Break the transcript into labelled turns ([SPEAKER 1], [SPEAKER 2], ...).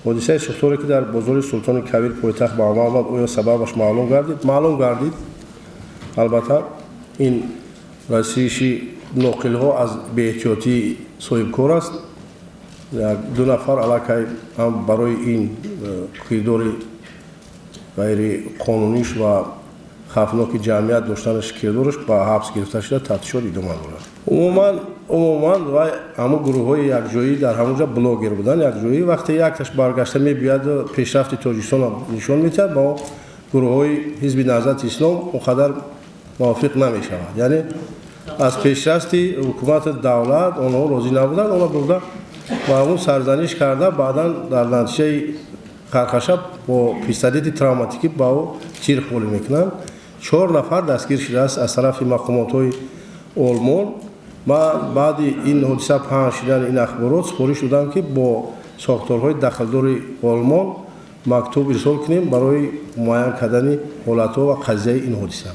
[SPEAKER 1] Ҳодисаи сӯхторе, ки дар бозори Султони Кабир, пойтахт, ба амал омад, оё сабабаш маълум гардид? Маълум гардид. Албатта, ин расиши ноқилҳо аз беэҳтиётии соҳибкор аст. Ду нафар аллакай ҳам барои ин кирдори ғайриқонуниш ва хавфноки ҷамъият доштанаш, кирдораш, ба ҳабс гирифта шуда, тафтишот идома дорад. Умуман вай ҳамун гурӯҳҳои якҷоӣ дар ҳамон ҷо блогер буданд якҷоӣ. Вақте якташ баргашта мебиёяду пешрафти Тоҷикистонро нишон медиҳад, ба гурӯҳҳои Ҳизби Наҳзати Ислом он қадар мувофиқ намешавад. Яъне аз пешрафти ҳукумати давлат онҳо розӣ набуданд. Онҳо бурда ба ҳамун сарзаниш карда, баъдан дар натиҷаи хархаша бо пистолети травматикӣ ба ӯ тир холӣ мекунанд. Чор нафар дастгир шудааст аз тарафи мақомотҳои Олмон. Ман баъди ин ҳодиса паҳн шудани ин ахборот супориш додам, ки бо сохторҳои дахлдори Олмон мактуб ирсол кунем барои муайян кардани ҳолатҳо ва қазияи ин ҳодиса.